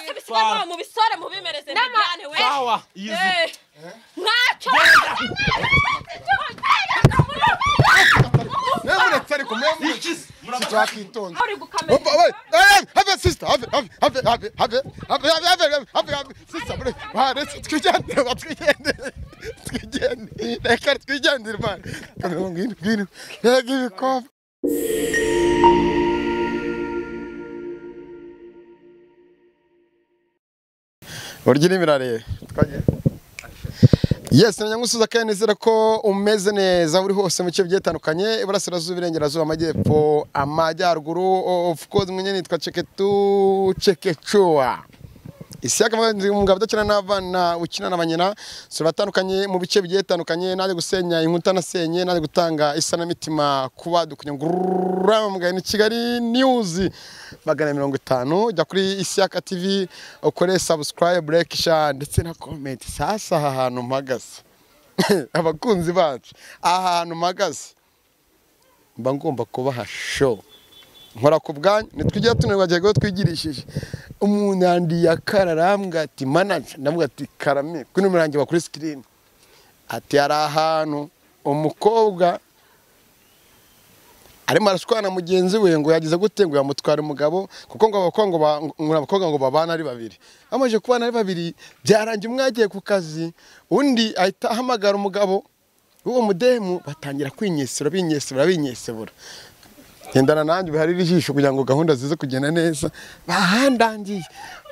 byose bisigaye mu bisore mu bimereze ndijyane we. Sawa izi. Ntacyo. Nemuretse ariko memuretse. Twakitonze. Have sister, have have have have have have have have have sister, baretse twigendere twigendere. Twigendere. Reka twigendere man. Kamera ngwino ngwino. Rega ibikombe. Urgira imirare. Twagiye. Yes, nanyangusuza kandi nizera ko umeze neza uri hose mu cyo byetandukanye iburasirazuba irengerazuba amajyepfo amajyaruguru of course mwenye nitwa Cheketu Chekechua. Isiyaka mugabo udakina n'abana ukina n'abanyina so batandukanye mu bice byetandukanye naje gusenya inkuta nasenye naje gutanga isanamitima kuba dukunyangurura mugani Kigali News 150 jya kuri Isiyaka TV ukore subscribe like share ndetse na comment. Sasa aha hantu mpagaze abakunzi bacu aha hantu mpagaze mba ngomba kubaha show nkora ku bwanyu nitwigira tunirwa gihe twigirishije umuntu yandi yakararambwa ati manager ndamubwira ati karame kuri murangi wa kuri screen ati ari ahantu umukobwa arimo arashwana mugenzi we ngo yagize gute ngo yamutwara umugabo kuko ngo abakobwa ngo babana ari babiri amaje kubana ari babiri byarangiye umwe agiye ku kazi undi ahita ahamagara umugabo uwo mudemu batangira kwinyesura binyesura binyesebura. Gendana nanjye biharira ijisho kugira ngo gahunda zize kugenda neza. Bahandangiye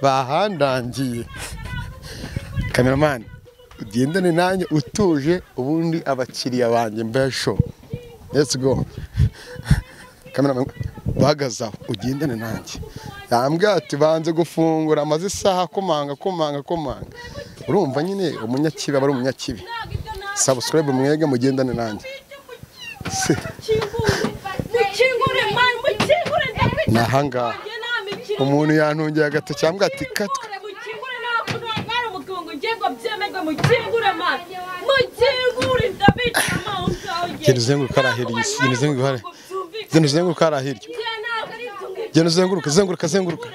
bahandangiye. Cameraman ugendane nanjye utuje ubundi abakiriya banjye mbesho. Let's go. Cameraman bahagaze aho ugendane nanjye. Yambwiye ati banze gufungura amaze isaha komanga komanga komanga. Urumva nyine umunyakibi aba ari umunyakibi. Subscribe mwege mugendane nanjye. Nahanga umuntu yantungiye agato cyambwa ati katwe mukingure nakuntu umugongo ngengo byemerwe mukingure man mukingure ndabica amahanga. Genda uzenguruka arahirya genda uzenguruka hare genda uzenguruka arahirya genda uzenguruka zenguruka zenguruka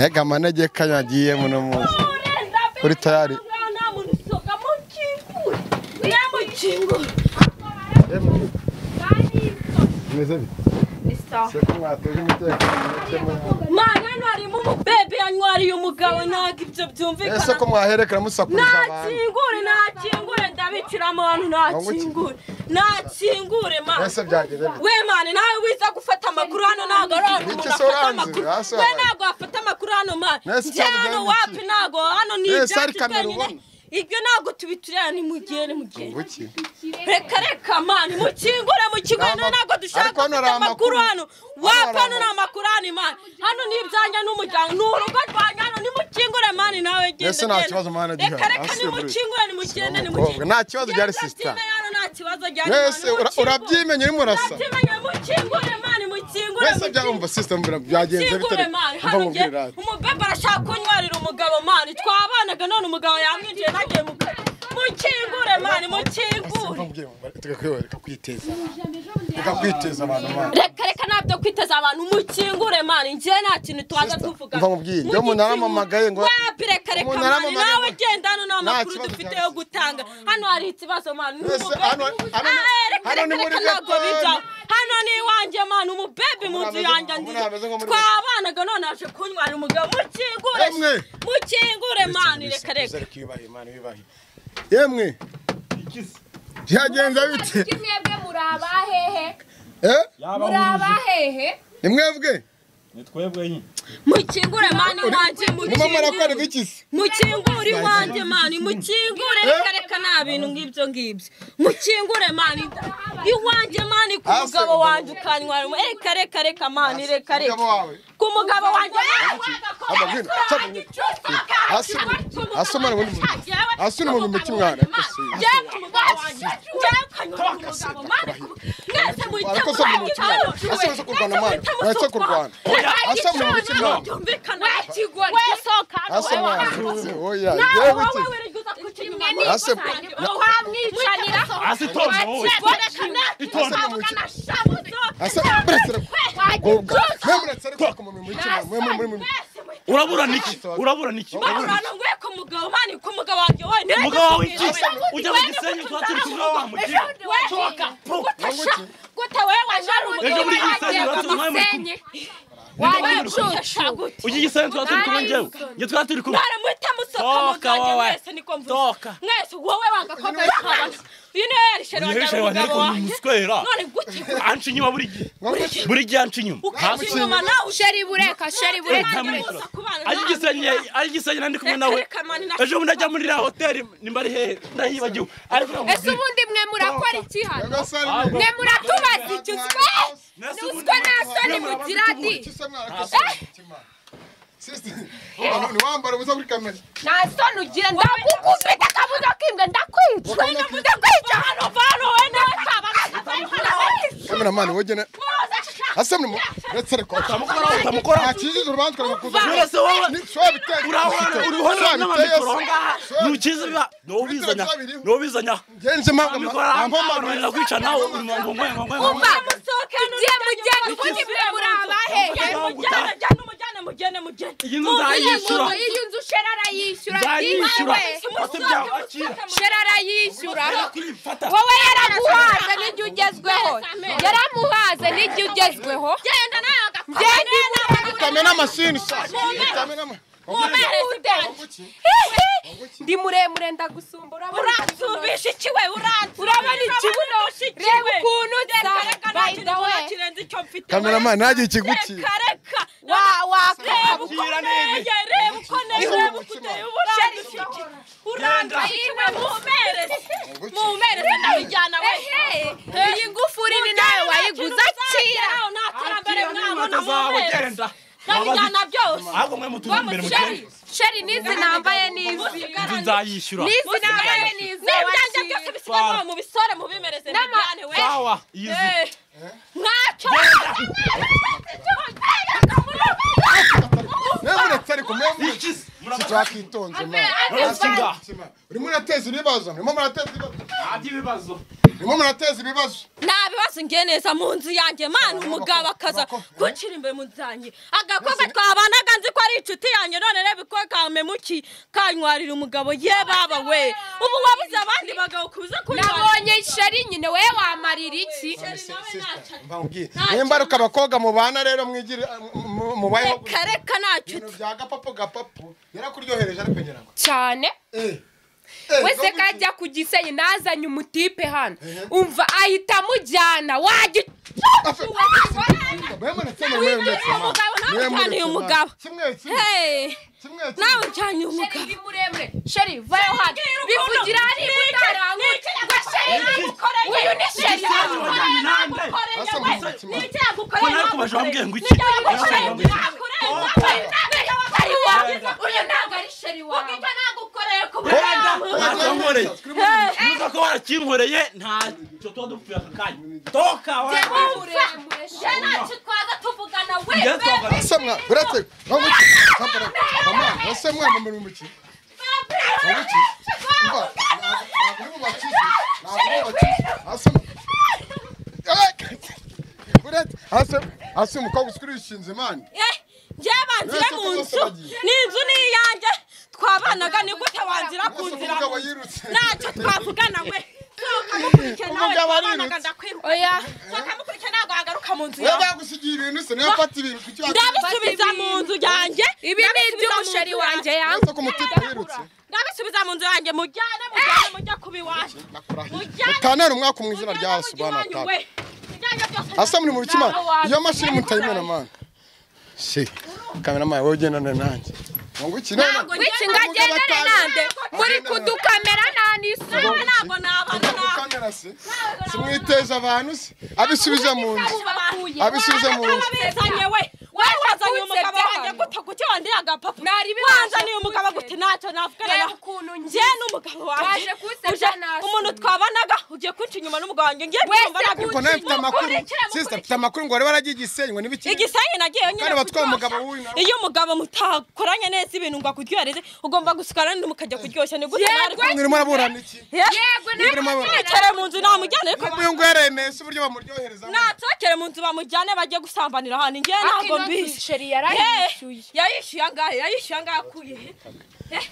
Ega manegeka yagiye muno munsi uri tayari. Mana hano harimo umubebe yanywariye umugabo ntabwo ibyo byumvikana. Ese ko mwaherekera musakuriza abantu. Nakingure nakingure ndabicira abantu nakingure nakingure man. Ese byageze bite? We man nawe wiza gufata amakuru hano ntabwo ari umuntu afata amakuru. We ntabwo afata amakuru hano man. Hano wapi ntabwo hano ni ibyacu twenyine. Ibyo ntabwo tubiturira ni mugere mugere. Reka reka man mukingure mukingure ntabwo dushaka gufata amakuru hano. Wapi hano ni amakuru hano man. Hano ni ibyanya n'umuryango ni urugo rwanyu hano ni mukingure man nawe genda. Ese nta kibazo man gihari. Reka reka ni mukingure ni mugende ni mugende. Nta kibazo byari sister. Nta kibazo byari. Ese urabyimenye urimo urasa. Urabyimenye mukingure man mukingure. Ese byumva sister mbira byagenze bitari. Umubebe arashaka kunywarira umugabo man twabanaga none umugabo yamwinjiye nagiye mukingure man mukingure. Reka kwiteza. Reka kwiteza abantu man. Reka reka nabyo kwiteza abantu mukingure man nje nta kintu twaza tuvuga. Mva mubwiye ndio umuntu aramamagaye ngo wapi reka reka man nawe genda hano nta makuru dufite yo gutanga. Hano hari ikibazo man. Hano ni muri gato. Hano ni iwanjye man umubebe mu nzu yanjye ndi. Twabanaga none aje kunywara umugabo mukingure. Mukingure man reka reka. Yemwe byagenze bite? Kimwebwe muraba hehe? Eh? Muraba hehe? Ni mwebwe? Ni twebwe nyine. Mukingure mani wanje mukingure. Mama marakora bikisi. Mukingure wanje mani mukingure reka reka nta bintu ngibyo ngibyo. Mukingure mani iwanje mani ku mugabo wanje ukanywa reka reka reka mani reka reka. Ku mugabo wanje. Hasi hasi mwana wundi. Hasi umuntu muki mwana. Hasi kurwana mwana. Hasi kurwana. Hasi umuntu muki mwana. Hasi mwana. Oya. muricanira hasi tonze wowe itonze urabura niki urabura niki urabura ku mugabo mani ku mugabo wanjye we mugabo wawe iki ujya mu Gisenyi twaturi kumwe wa mugira soka gute wewe wajara umugabo ejo muri Gisenyi ujya Gisenyi twaturi kumwe njyewe njye twaturi kumwe mwita musoka mugabo mwese niko mvuze mwese wowe wanga ko twabana uyu niwe yarishere wanjye umugabo wanjye none gute anci inyuma buri gihe buri gihe anci inyuma hasi inyuma nawe sheri bureka sheri bureka ari Gisenyi nandi kumwe nawe ejo bundi ajya muri la hoteli nimba ari hehe ndahibagiwe ariko ese ubundi mwe murakora iki hano mwe muratubaza iki uswe nta soni mugira di wambara ubusa kuri kamera nta soni ugira ndagukubita akabuno k'imbwa ndakwica ndakwica hano vano we nawe kabana cameraman wowe asa muri uretse reko utamukora akijije urubanza ukamukuza uretse wowe urahora n'amamikoro nukiza biba nobizanya nobizanya ngenje mpamvu mpamvu kwica nawe uri ngo ngo ngo ngo umva tugiye mugende ubundi mwe muri abahehe mujyane mujyane mujyane iyi nzu nzayishyura iyi nzu shera arayishyura nzayishyura shera arayishyura wowe yaraguhaze n'ijya ugezweho yaramuhaze n'ijya ugezweho genda nawe genda utamena mashini utamena ndi muremure ndagusumbura uransumbisha iki we urabona ikibuno reba ukuntu nsa by the way cameraman ntagiye ikiguki reka wa reba uko nteye reba uko nteye reba uko uteye urandusha iki urandusha iki we mumereze mumereze ndabijyana we iyi ngufuri ni nawe wayiguze akira nta terambere mwabona mumereze ndabijyana byose ahubwo mwe mutuze imbere mugende sheri nizi nambaye nizi inzu nzayishyura nizi nambaye nizi n'ibyanjye byose bisigaye mu bisore mubimereze ndabijyane we sawa iyi nzu ntacyo muretse ariko mwakitonze urimo urateza ibibazo urimo murateza ibibazo urimo murateza ibibazo nta bibazo ngiye neza mu nzu yanjye mani umugabo akaza kuncira imbere mu nzu yanjye agakobwa twabanaga nzi ko ari inshuti yanjye none reba uko kamemuki kanywarira umugabo ye baba we ubu wabuze abandi bagabo kuza kunywarira nabonye sheri nyine we wamarira iki nimba aruka abakobwa mubana rero mwigire mubayeho reka reka ntacyo ibintu bya gapapu gapapu yarakuryohereje ariko ngira ngo cyane wese kajya ku Gisenyi nazanye umutipe hano umva ahita amujyana wajya nawe umugabo nawe ujyanye umugabo sheri vayo hano bivugira ari utaranguye ngo sheri uyu ni sheri uyu ntabwo ari sheri wawe nuza ko warakinkoreye ntacyo tuba dupfuye aka kanya toka ntacyo twaza tuvugana we uretse ese mwana muri muki hasi umukobwa ushinshinze mani njye banzira mu nzu n'inzu ni iyanjye twabanaga ni gute wanzira ku nzira ntacyo twavugana we soka nawe twabanaga ndakwiruka soka mukurikiye ntabwo wagaruka mu nzu yawe bagusigiye ibintu se niyo mfata ibintu kuki ndabisubiza mu nzu yanjye ibi ni iby'umusheri wanjye yanjye ko umutipe wirutse ndabisubiza mu nzu yanjye mujyane mujyane mujya kuba iwanyu mutanera umwaka mu izina rya Yesu bana tata asa muri mu bikima iyo mashini mutayimena mana si cameraman wowe ugendana nanjye ngo iki none wiki ngagendane nande muri kudukamera nta n'isura ntabwo nabana nawe kamera se simwiteza abantu se abisubize mu nzu abisubize mu nzu we wazanye Wanzaniye umugabo wanjye gute? Kuki wandiraga papa? Wanzaniye umugabo gute? Ntacyo navugana Reba ukuntu njye n'umugabo wanjye. Waje kunsebya nasuye. Umuntu twabanaga ugiye kunca inyuma n'umugabo wanjye. Ngiye Wese kumva ntabwo Ariko nawe mfite amakuru. Sister, mfite amakuru ngo wari waragiye Igisenyi ngo n'ibiki. Igisenyi nagiyeyo nyine Kandi batwaye kuryoshya. umugabo w'uyu nawe. Iyo umugabo mutakoranye neza ibintu ngo akuryohereze, ugomba gusukana n'undi mukajya kuryoshya. Ni gute Yego. mwari Murimo muraburana iki? Yego, Murimo muraburana. Nicare mu nzu namujyane ariko Uyu nguyu yaremeye se uburyo bamuryohereza. natsokere mu nzu bamujyane bajye gusambanira ahantu. Njye ntabwo Akino mbizi. Sheri yarayishyuye. Yayishyuye angahe? Yayishyuye angahe akuye he?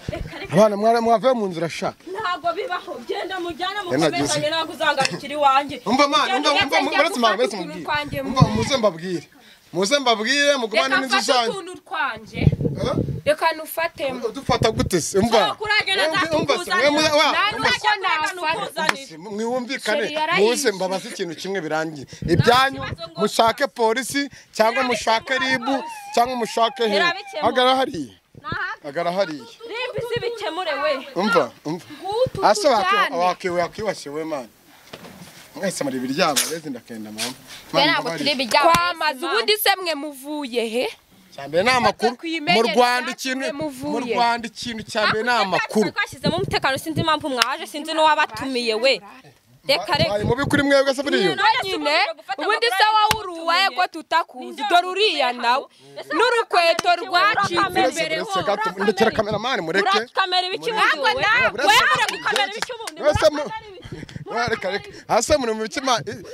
Reka reka Abana mwavuye mu nzira sha. ntabwo bibaho. Genda mujyane Yanagize. mukomezanye, ntabwo uzangarukira iwanjye. Umva man, umva Reka umva njya muretse gufata muretse utuntu mubwire. twanjye Umva muze mbabwire. Muze mbabwire mugumane Reka n'inzu mfate zanyu. utuntu twanjye. Eh? Reka nufatemo. Dufata gute se? Umva. So, kuragenda Umva se, mwe muze- wa, Nta umva se. n'uko nafata. Se, mwumvikane Sheri yarayishyuye. muze mbabaze ikintu kimwe birangiye ibyanyu kibazo ngo- mushake polisi cyangwa mushake ribu cyangwa mushake he Irabikemura. hagara hariya hagara hariya Rimbi zibikemure we. umva umva Ngutu ase tujyane. wakiwashe we man mwese muri biryama rezi ndakenda mama Twe ntabwo turi ibiryamo. Kwamaze ubundi se mwe muvuye he? cyambere ni amakuru mu Twimenyere Rwanda ibyacu ikintu mwe mu muvuye. Rwanda ikintu cya mbere ni amakuru Twashyizemo umutekano, sinzi impamvu mwaje, sinzi n'uwabatumiye we. Reka reka. Baye mubi kuri mwebwe se buriyo Nyine ubundi se wowe uri uwaye ko tutakuzi, dore uriya nawe n'urukweto rwacitse Uretse imbere uretse hose. gato ndekera kameramani mureke Urakamera ibiki Ntabwo ubundi wowe? nawe. Wewe urakamera ibiki ubundi? Wese mu- Urakamera ibiki? Reka reka hasi muri mu biki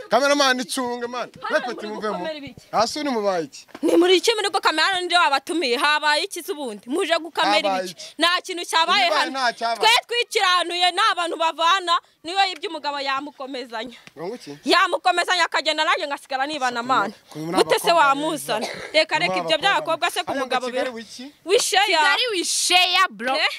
kameramani icunge man Hano reka muri muvemo gukomera ibiki? hasi uri mubaye iki Ni muri iki muri gukamera ninde wabatumiye? Habaye iki se ubundi? Muje gukamera Habaye ibiki? iki? Nta kintu cyabaye Ibibaye hano. nta cyabaye. Twe twikiranuye ni abantu bavana, niyo yibye umugabo yamukomezanya. ngo iki Yamukomezanya akagenda nanjye ngasigara nibana mana. Muri Gute se abakobwa wamuzana? Reka reka Muri ibyo abakobwa by'abakobwa se ku Hariya ngo mugabo Kigali bira. wiki Wisheya. Kigali wisheya bro. Eh?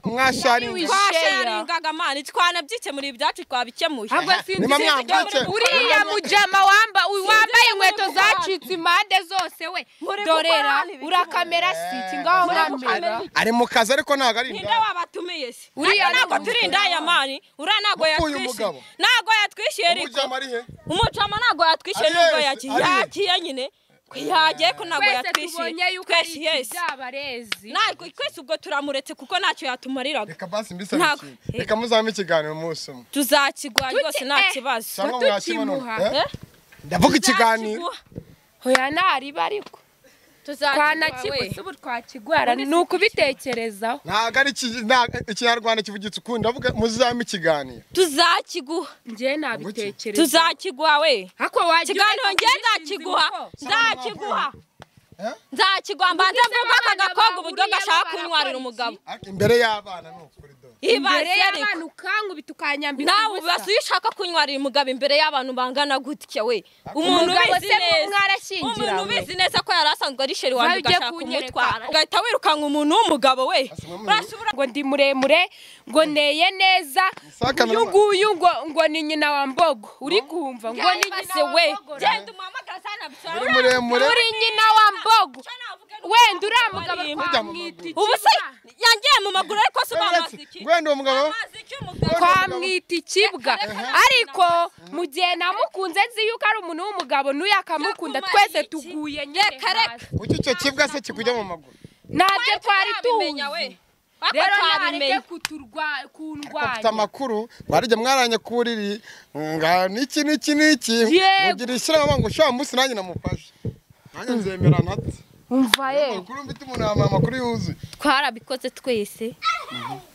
mwasharinga Twasharingaga mani twanabyikemura ibyacu twabikemuye. Ahubwo sinzi Niba mwambutse. uriya mujama wambaye inkweto zacitse impande zose we. Muri Dorera gukora ibiki urakamera siki ngaho nkamera. ari mu kazi ariko ntabwo ari Ninde indaya wabatumiye se? Uriya Uriya ntabwo ni turi indaya mani. Uriya ntabwo Upfuye yatwishyuye. umugabo. Ntabwo yatwishyuye ariko. umujama ari he Umujama ntabwo yatwishyuye Ari nubwo he? yagiye. Ari he? Yagiye nyine. Yagiye ko ntabwo Twese yatwishyuye. tubonye yuko ari Twese yes. ikibyabarezi. Ntabwo twese ubwo turamuretse kuko ntacyo yatumariraga. reka basi mbisabye Ntabwo. ikintu reka muzame ikiganiro umunsi umwe Tuzakigwa rwose nta kibazo. cyangwa mwakibona tukimuha. eh? Ndavuga ikiganiro Tuzakiguha. Hoya ntariba ariko. Tuzakiguha we. Twanakigusa ubu twakigwara ni ukubitekerezaho. ntabwo ari ikinyarwanda kivugitse ukundi ndavuga muzame ikiganiro Tuzakiguha. Njye nabitekereza. Tuzakiguha we. Ako wagira Ikiganiro njye nzakiguha. Nzakiguha. Eh? Nzakiguha mbanze mvuge aka abana gakobwa uburyo bahuriyemo gashaka barakora kunywarira iki? umugabo. Ariko imbere y'abana ni ukuri do imbere Ibaze ariko. y'abana ukankubita ukanyambika Nawe ubusa. ubase iyo ushaka kunywarira umugabo imbere y'abantu bangana gutya we. Umuntu Umugabo ubizi se neza. mwarashyingiranywe. Umuntu ubizi neza ko yari asanzwe ari sheri wanjye Vayo ujye ugashaka kunyereka. kumutwara. Ugahita wirukanka umuntu w'umugabo we. Urashobora ngo ndi muremure ngo nteye neza Saka uyu nguyu ngo ni nyina wa mbogo uri kumva ngo ni nyina se wa we. mbogo Genda umuhamagare sana bisaba. uri muremure uri nyina wa mbogo wenda uriya mugabo Ujya mu twamwita Ubu se ikibwa yangiye mu maguru ariko se bamaze iki? wenda uwo mugabo Bamaze iki umugabo? twamwita ikibwa ariko mu gihe namukunze nzi yuko ari umuntu w'umugabo n'uyu akamukunda Yakumariye twese iki? tuguye nyine Reka reka. hasi. kuki icyo kibwa se kikujya mu maguru ntabyo twari Tutabimenya tuzi we. Ariko rero nareke twabimenya. mfite kundwanya amakuru mwarije mwaranye ku buriri nga niki niki niki Yego. mugira ishyirahamwe ngo ushobora munsi nanjye namufashe nanjye nzemera nate umva ye amakuru mfite umuntu yambaye amakuru yuzuye Twarabikoze twese.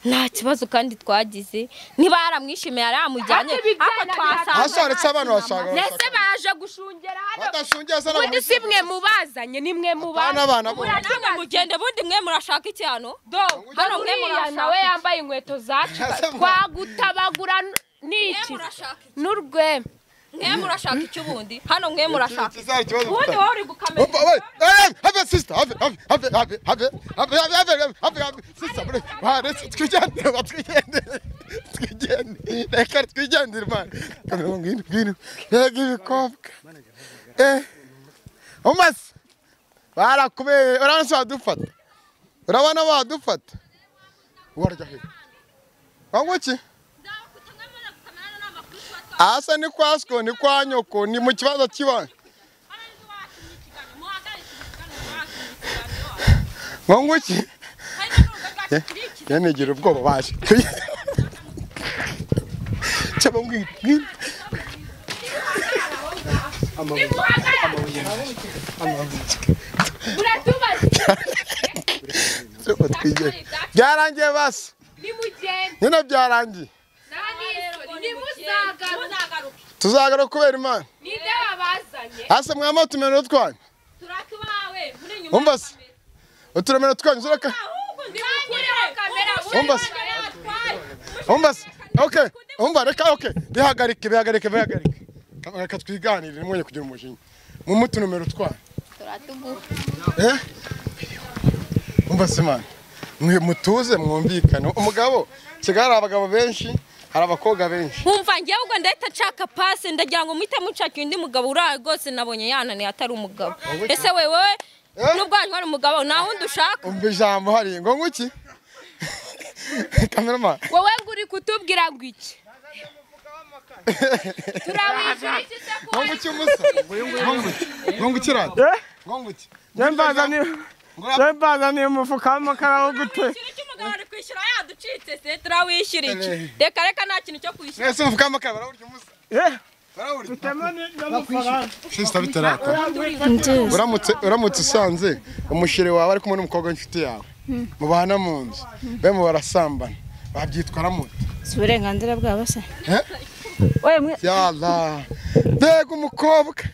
Nta kibazo kandi twagize. Niba yaramwishimiye yaramujyanye. Ariko ibijyana Ariko twasanze hasi haretse abana bashaka nese baje gushungera hano badashungiye se ubundi si mwe mubazanye ni mwe mubazanye abana bo Namwe mugende bundi mwe murashaka iki hano? Do, Hano mwe uriya murashaka nawe iki? yambaye inkweto zacika Ese mwa- twagutabagura Mwe n'iki murashaka iki? n'urwembe Mwe murashaka iki ubundi? Hano mwe murashaka iki? Iki kibazo Ubundi wowe uri gukamera. Opa, wait. Hey, have sister, have have have have have have have have have have sister, bre. Wa, retse twigendere, twigendere. Twigendere. Reka twigendere man. Kamera ngwino, ngwino. Rega ibikobwa. Eh. Umas. Barakubeye, urabona se badufata. Urabona badufata. Warya he. Wangu iki? Asa ni kwa sko ni kwa nyoko ni mu kibazo kiba. Ngo nguki? Yanegera ubwoba baje. Cyaba ngwi. Byarangiye basi. Nimugende. Nyine byarangiye. Tuzagaruka kubera Imana. Ninde wabazanye? Ase mwama utumeno twanyu. Turakibawe muri nyuma. Umva se. Uturemero twanyu zuraka. Umva se. Umva se. Okay. Umva reka okay. Bihagarike. Reka twiganirire mwenye kugira umujinya. Mu mutunumero twanyu. Turatuguha. Eh? Umva se man. Mwe mutuze mwumvikane. Umugabo Kigali hari abagabo benshi, hari abakobwa benshi. Nkumva ngiye ubwo ndahita nshaka passe ndagira ngo muhite munshakira undi mugabo uraye rwose nabonye yananiye atari umugabo. Ese wewe nubwo ari umugabo nta wundi ushaka? Umva ijambo hari ngo nguki? Cameraman. Wowe ngo uri kutubwira ngo iki? Turawishyura iki se ko? Ngo nguki umusa? Ngo nguki rata? Ngo nguki? Njye ni umufuka w'amakara wo gute? Umugabo ari kwishyura yaducitse se turawishyura iki? Reka reka nta kintu cyo kwishyura. Ese umufuka w'amakara barawurya umusa? Barawurya. Sister bitarata. Uramutse usanze umushire wawe ari kumwe n'umukobwa w'inshuti yawe. Mubana mu nzu. Bemo barasambana. Babyitwara mute? Si uburenganzira bwabo se? Yalla. Mbega umukobwa.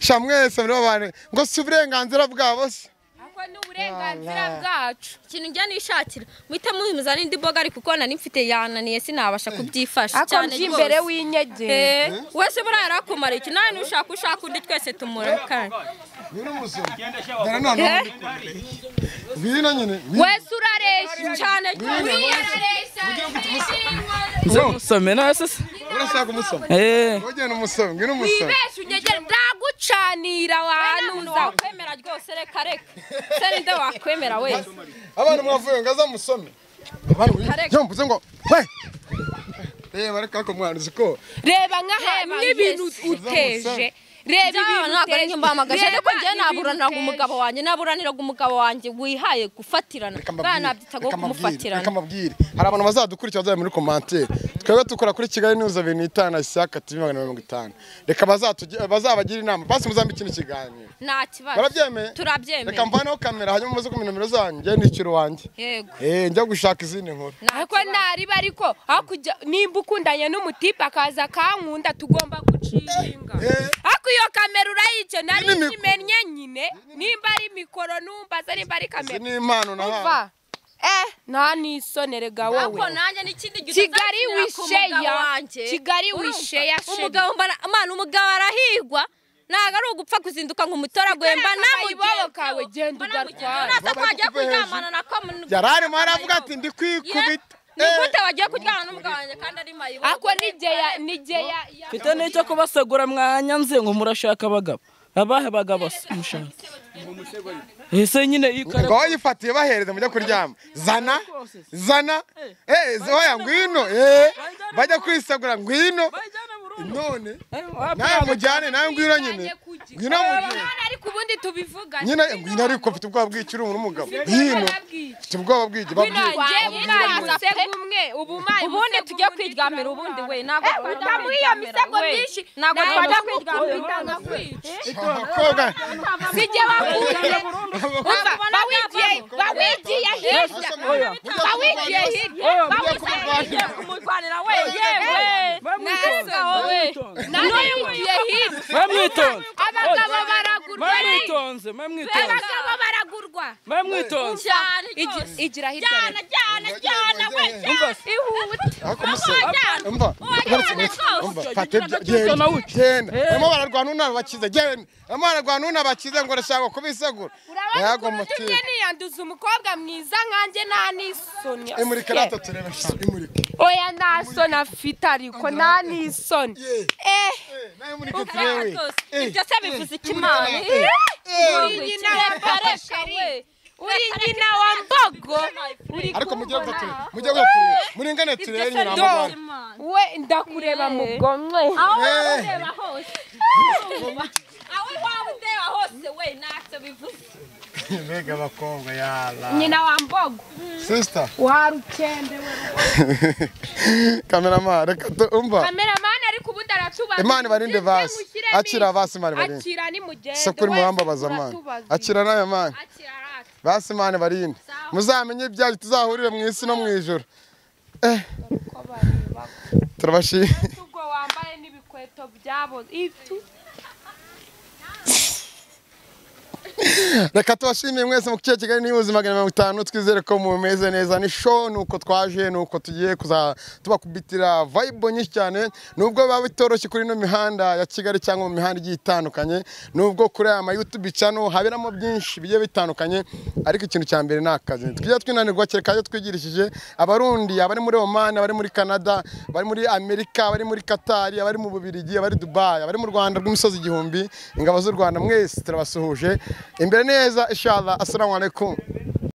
Sha mwese muri abantu ngo si uburenganzira bwabo se? N'uburenganzira bwacu. Ikintu njya nishakira muhite muhimiza n'indi boga ariko kuko nari mfite yananiye sinabasha kubyifasha cyane rwose. Imbere w'inyegera wese buriya yarakumara iki nawe nushaka ushaka undi twese tumurekane. Wese urareshya cyane rwose. Umusome nase se? Urashaka umusome? Eh. Ugenda umusome, ngino umusome. Wibesha unyegere ndagucanira wanuza. Wakwemera rwose reka reka. Se ninde wakwemera wese? Abantu mwavuye ngaza musome. Abantu yo mvuze ngo we. Reba reka ko mwana uziko. Reba nkaha n'ibintu uteje. Reba ibintu ntabwo ari nyumba ariko njye naburaniraga umugabo wanjye naburaniraga umugabo wanjye wihaye gufatirana banabyitaga kumufatirana. Reka mbabwire hari abantu bazadukurikira bazaye muri commentaire twebwe tukora kuri Kigali News 25 Isaka TV 250 reka bazabagira inama basi muzambe ikintu kiganiro nta kibazo. Barabyemeye? Turabyemeye. Reka mvaneho kamera hanyuma muze ku nomero zanyu njye nishyura wanjye. Yego. Njya gushaka izindi nkuru. Ariko nariba ariko hakujya nimba ukundanye n'umutipe akaza kankunda tugomba gucinga. Ariko iyo kamera urayice nari kimennye nyine nimba ari mikoro numba nimba ari kamera. Ni impano nahawe. Nta nisonere ga wowe. Ariko nanjye n'ikindi gihe Kigali wisheya. Kigali wisheya. Umugabo mbana amana umugabo arahigwa. Ntago ari ugupfa kuzinduka ngo umutoraguye mba namugiye kawe genda ugarwara. Nasa kwagiye kuryamana na ko yararimo aravuga ati ndi kwikubita. Ni gute wagiye kuryamana n'umugabo wanjye kandi ari mayibobo? Ako nigeya mfite n'icyo kubasegura mwanyanze ngo murashaka abagabo. Abahe bagabo mushaka? Ese nyine ikara ngo yifatiye bahereza mujya kuryama. Zana zana oya ngwino bajya kwisegura ngwino. None nawe mujyane nawe ngwino nyine. Ngwino mujyane. Ariko ubundi tubivuga. Nyine ngwino ariko mfite ubwoba bw'iki uri umugabo. Ngwino mfite ubwoba bw'iki babwira. Ubundi tujya kwiryamira ubundi we ntabwo twajya iyo misego myinshi ntabwo twajya kwiryamira. Abakobwa sijye bakunze umva bawigiye hirya bawigiye hirya bawigiye kumurwanira we yewe nawigiye hirya bamwitonze abagabo baragurwa bamwitonze bamwitonze abagabo baragurwa bamwitonze cyane rwose igira hirya jyana jyana jyana we ihute Ako musore umva umva fate genda genda barimo bararwana unabakize genda barimo bararwana unabakize ngo arashaka kubisegura yago muti niyanduza umukobwa mwiza nkanjye nta nisoni imurike rata turebe sha imurike oya nta soni afite ariko nta nisoni nawe imurike turebe ibyo se bivuze iki mama uri nyina wa mbogo uri nyina wa mbogo ariko mujye gutura mujye gutura muringane turebe nyina wa mbogo we ndakureba mugomwe aho ureba hose aho waba ureba hose we ntacyo bivuze. Mbega abakobwa yala. Nyina wa mbogo. Sister. Warukende we. Cameraman reka umva. Cameraman ariko ubundi aratubaza. Imana ibarinde vasi. Akira vasi Imana ibarinde. Akira ni mugende. Sokuri murambabaza man. Akira nayo man. Akira rata. Basi Imana ibarinde. Muzamenye ibyacu tuzahurire mu isi no mu ijuru. Turabashimye. Ubwo wambaye n'ibikweto byabo. Itu. Reka tubashimiye mwese mu kice Kigali News 150 twizere ko mumeze neza. Ni show nuko twaje nuko tugiye kuza tubakubitira vibe nyinshi cyane, nubwo biba bitoroshye kuri no mihanda ya Kigali cyangwa mu mihanda igiye itandukanye, nubwo kuri aya ma YouTube channel haberamo byinshi bigiye bitandukanye, ariko ikintu cya mbere ni akazi. Tujya twinanirwa kereka iyo twigirishije abarundi, abari muri Oman, abari muri Canada, abari muri Amerika, abari muri Qatar, abari mu Bubiligi, abari Dubai, abari mu Rwanda rw'imisozi igihumbi, ingabo z'u Rwanda mwese turabasuhuje. Imbere neza inshallah. Assalamu alaikum.